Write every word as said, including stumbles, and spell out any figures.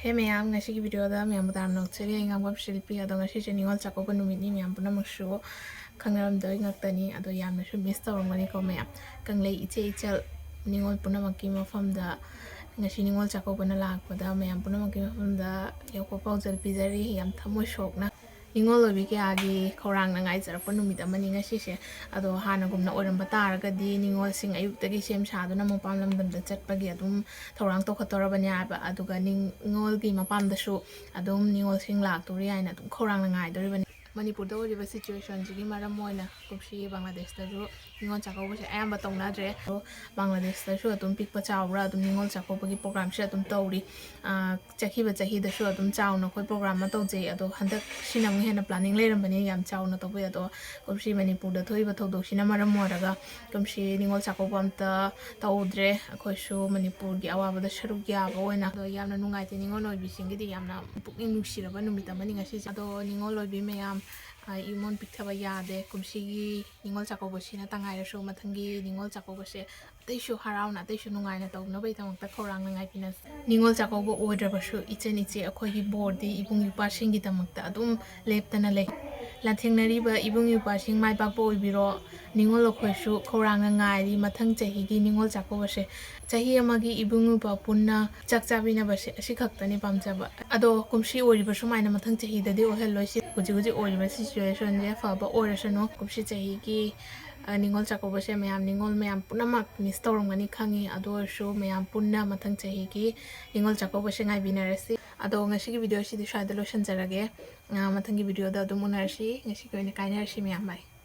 ꯑꯦ ꯃꯌꯥꯝ, ꯉꯁꯤꯒꯤ ꯚꯤꯗꯤꯑꯣꯗ ꯃꯌꯥꯝꯕꯨ ꯇꯔꯥꯝꯅ ꯑꯣꯛꯆꯔꯤ꯫ ꯑꯩ ꯉꯥꯡꯕꯝ ꯁꯤꯜꯄꯤ꯫ ꯑꯗꯣ ꯉꯁꯤꯁꯦ ꯅꯤꯉꯣꯜ ꯆꯥꯛꯀꯧꯕ ꯅꯨꯃꯤꯠꯅꯤ, ꯃꯌꯥꯝ ꯄꯨꯝꯅꯃꯛꯁꯨ ꯈꯪꯅꯔꯝꯗꯣꯏ ꯉꯥꯛꯇꯅꯤ꯫ ꯑꯗꯣ ꯌꯥꯝꯅꯁꯨ ꯃꯤꯁ ꯇꯧꯔꯝꯒꯅꯤꯀꯣ ꯃꯌꯥꯝ꯫ ꯀꯪꯂꯩ ꯏꯆꯦ ꯏꯆꯜ ꯅꯤꯉꯣꯜ ꯄꯨꯝꯅꯃꯛꯀꯤ ꯃꯐꯝꯗ ꯉꯁꯤ ꯅꯤꯉꯣꯜ ꯆꯥꯛꯀꯧꯕꯅ ꯂꯥꯛꯄꯗ ꯃꯌꯥꯝ ꯄꯨꯝꯅꯃꯛꯀꯤ ꯃꯐꯝꯗ ꯌꯥꯏꯐ ꯄꯥꯎꯖꯦꯜ ꯄꯤꯖꯔꯤ꯫ ꯌꯥꯝ ꯊꯃꯣꯏ ꯁꯣꯛꯅ ꯅꯤꯉꯣꯜ ꯑꯣꯏꯕꯤ ꯀꯌꯥꯒꯤ ꯈꯧꯔꯥꯡꯅ ꯉꯥꯏꯖꯔꯛꯄ ꯅꯨꯃꯤꯠ ꯑꯃꯅꯤ ꯉꯁꯤꯁꯦ꯫ ꯑꯗꯣ ꯍꯥꯟꯅꯒꯨꯝꯅ ꯑꯣꯏꯔꯝꯕ ꯇꯥꯔꯒꯗꯤ ꯅꯤꯉꯣꯜꯁꯤꯡ ꯑꯌꯨꯛꯇꯒꯤ ꯁꯦꯝ ꯁꯥꯗꯨꯅ ꯃꯄꯥꯟ ꯂꯝꯗꯝꯗ ꯆꯠꯄꯒꯤ ꯑꯗꯨꯝ ꯊꯧꯔꯥꯡ ꯇꯧꯈꯠꯇꯧꯔꯕꯅꯦ ꯍꯥꯏꯕ꯫ ꯑꯗꯨꯒ ꯅꯤꯉꯣꯜꯒꯤ ꯃꯄꯥꯝꯗꯁꯨ ꯑꯗꯨꯝ ꯅꯤꯉꯣꯜꯁꯤꯡ ꯂꯥꯛꯇꯣꯔꯤ ꯍꯥꯏꯅ ꯑꯗꯨꯝ ꯈꯧꯔꯥꯡꯅ ꯉꯥꯏꯗꯣꯔꯤꯕꯅꯤ꯫ ꯃꯅꯤꯄꯨꯔꯗ ꯑꯣꯏꯔꯤꯕ ꯁꯤꯆꯨꯋꯦꯁꯟꯁꯤꯒꯤ ꯃꯔꯝ ꯑꯣꯏꯅ ꯀꯨꯝꯁꯤ ꯕꯪꯒ꯭ꯂꯥꯗꯦꯁꯇꯁꯨ ꯅꯤꯉꯣꯜ ꯆꯥꯛꯀꯧꯕꯁꯦ ꯑꯌꯥꯝꯕ ꯇꯧꯅꯗ꯭ꯔꯦ꯫ ꯑꯗꯣ ꯕꯪꯒ꯭ꯂꯥꯗꯦꯁꯇꯁꯨ ꯑꯗꯨꯝ ꯄꯤꯛꯄ ꯆꯥꯎꯕ꯭ꯔꯥ ꯑꯗꯨꯝ ꯅꯤꯉꯣꯜ ꯆꯥꯛꯀꯧꯕꯒꯤ ꯄ꯭ꯔꯣꯒ꯭ꯔꯥꯝꯁꯦ ꯑꯗꯨꯝ ꯇꯧꯔꯤ꯫ ꯑꯥ, ꯆꯠꯈꯤꯕ ꯆꯍꯤꯗꯁꯨ ꯑꯗꯨꯝ ꯆꯥꯎꯅ ꯑꯩꯈꯣꯏ ꯄ꯭ꯔꯣꯒ꯭ꯔꯥꯝ ꯑꯃ ꯇꯧꯖꯩ꯫ ꯑꯗꯣ ꯍꯟꯗꯛꯁꯤꯅ ꯑꯃꯨꯛ ꯍꯦꯟꯅ ꯄ꯭ꯂꯥꯅꯤꯡ ꯂꯩꯔꯝꯕꯅꯤ ꯌꯥꯝ ꯆꯥꯎꯅ ꯇꯧꯕꯩ꯫ ꯑꯗꯣ ꯀꯨꯝꯁꯤ ꯃꯅꯤꯄꯨꯔꯗ ꯊꯣꯛꯏꯕ ꯊꯧꯗꯣꯛꯁꯤꯅ ꯃꯔꯝ ꯑꯣꯏꯔꯒ ꯀꯨꯝꯁꯤ ꯅꯤꯉꯣꯜ ꯆꯥꯛꯀꯧꯕ ꯑꯝꯇ ꯇꯧꯗ꯭ꯔꯦ꯫ ꯑꯩꯈꯣꯏꯁꯨ ꯃꯅꯤꯄꯨꯔꯒꯤ ꯑꯋꯥꯕꯗ ꯁꯔꯨꯛ ꯌꯥꯕ ꯑꯣꯏꯅ꯫ ꯑꯗꯣ ꯌꯥꯝꯅ ꯅꯨꯡꯉꯥꯏꯇꯦ ꯅꯤꯉꯣꯜ ꯑꯣꯏꯕꯤꯁꯤꯡꯒꯤꯗꯤ꯫ ꯌꯥꯝꯅ ꯄꯨꯛꯅꯤꯡ ꯅꯨꯡꯁꯤꯔꯕ ꯅꯨꯃꯤꯠ ꯑꯃꯅꯤ ꯉꯁꯤꯁꯦ꯫ ꯑꯗꯣ ꯅꯤꯉꯣꯜ ꯑꯣꯏꯕꯤ ꯃꯌꯥꯝ, ꯑ, ꯏꯃꯣꯟ ꯄꯤꯛꯊꯕ ꯌꯥꯗꯦ꯫ ꯀꯨꯝꯁꯤꯒꯤ ꯅꯤꯉꯣꯜ ꯆꯥꯛꯀꯧꯕꯁꯤ ꯅꯠꯇ ꯉꯥꯏꯔꯁꯨ ꯃꯊꯪꯒꯤ ꯅꯤꯉꯣꯜ ꯆꯥꯛꯀꯧꯕꯁꯦ ꯑꯇꯩꯁꯨ ꯍꯔꯥꯎꯅ ꯑꯇꯩꯁꯨ ꯅꯨꯡꯉꯥꯏꯅ ꯇꯧꯅꯕꯒꯤꯗꯃꯛꯇ ꯈꯧꯔꯥꯡꯅ ꯉꯥꯏꯕꯤꯅꯁꯤ꯫ ꯅꯤꯉꯣꯜ ꯆꯥꯛꯀꯧꯕ ꯑꯣꯏꯗ꯭ꯔꯕꯁꯨ ꯏꯆꯟ ꯏꯆꯦ ꯑꯩꯈꯣꯏꯒꯤ ꯕꯣꯔꯗꯤ ꯏꯕꯨꯡ ꯏꯄ꯭ꯋꯥꯁꯤꯡꯒꯤꯗꯃꯛꯇ ꯑꯗꯨꯝ ꯂꯦꯞꯇꯅ ꯂꯩ꯫ ꯂꯥꯟꯊꯦꯡꯅꯔꯤꯕ ꯏꯕꯨꯡ ꯏꯄ꯭ꯋꯥꯁꯤꯡ ꯃꯥꯏ ꯄꯥꯛꯄ ꯑꯣꯏꯕꯤꯔꯣ꯫ ꯅꯤꯉꯣꯜ ꯑꯩꯈꯣꯏꯁꯨ ꯈꯧꯔꯥꯡꯅ ꯉꯥꯏꯔꯤ ꯃꯊꯪ ꯆꯍꯤꯒꯤ ꯅꯤꯉꯣꯜ ꯆꯥꯛꯀꯧꯕꯁꯦ꯫ ꯆꯍꯤ ꯑꯃꯒꯤ ꯏꯕꯨꯡ ꯏꯄ꯭ꯋꯥ ꯄꯨꯟꯅ ꯆꯥꯛ ꯆꯥꯃꯤꯟꯅꯕꯁꯦ ꯑꯁꯤꯈꯛꯇꯅꯤ ꯄꯥꯝꯖꯕ꯫ ꯑꯗꯣ ꯀꯨꯝꯁꯤ ꯑꯣꯏꯔꯤꯕ ꯁꯨꯃꯥꯏꯅ ꯃꯊꯪ ꯆꯍꯤꯗꯗꯤ ꯑꯣꯏꯍꯜꯂꯣꯏꯁꯤ꯫ ꯍꯧꯖꯤꯛ ꯍꯧꯖꯤꯛ ꯑꯣꯏꯔꯤꯕ ꯁꯤꯆꯨꯋꯦꯁꯟꯁꯦ ꯐꯕ ꯑꯣꯏꯔꯁꯅꯨ꯫ ꯀꯨꯝꯁꯤ ꯆꯍꯤꯒꯤ, ꯑ, ꯅꯤꯉꯣꯜ ꯆꯥꯛꯀꯧꯕꯁꯦ ꯃꯌꯥꯝ, ꯅꯤꯉꯣꯜ ꯃꯌꯥꯝ ꯄꯨꯝꯅꯃꯛ ꯃꯤꯁ ꯇꯧꯔꯝꯒꯅꯤ ꯈꯪꯉꯤ꯫ ꯑꯗꯨ ꯑꯣꯏꯔꯁꯨ ꯃꯌꯥꯝ ꯄꯨꯟꯅ ꯃꯊꯪ ꯆꯍꯤꯒꯤ ꯅꯤꯉꯣꯜ ꯆꯥꯛꯀꯧꯕꯁꯦ ꯉꯥꯏꯕꯤꯅꯔꯁꯤ꯫ ꯑꯗꯣ ꯉꯁꯤꯒꯤ ꯚꯤꯗꯤꯑꯣꯁꯤꯗꯤ ꯁ꯭ꯋꯥꯏꯗ ꯂꯣꯏꯁꯤꯟꯖꯔꯒꯦ꯫ ꯑ, ꯃꯊꯪꯒꯤ ꯚꯤꯗꯤꯑꯣꯗ ꯑꯗꯨꯝ ꯎꯅꯔꯁꯤ꯫ ꯉꯁꯤꯒꯤ ꯑꯣꯏꯅ ꯀꯥꯏꯅꯔꯁꯤ ꯃꯌꯥꯝ꯫ ꯕꯥꯏ꯫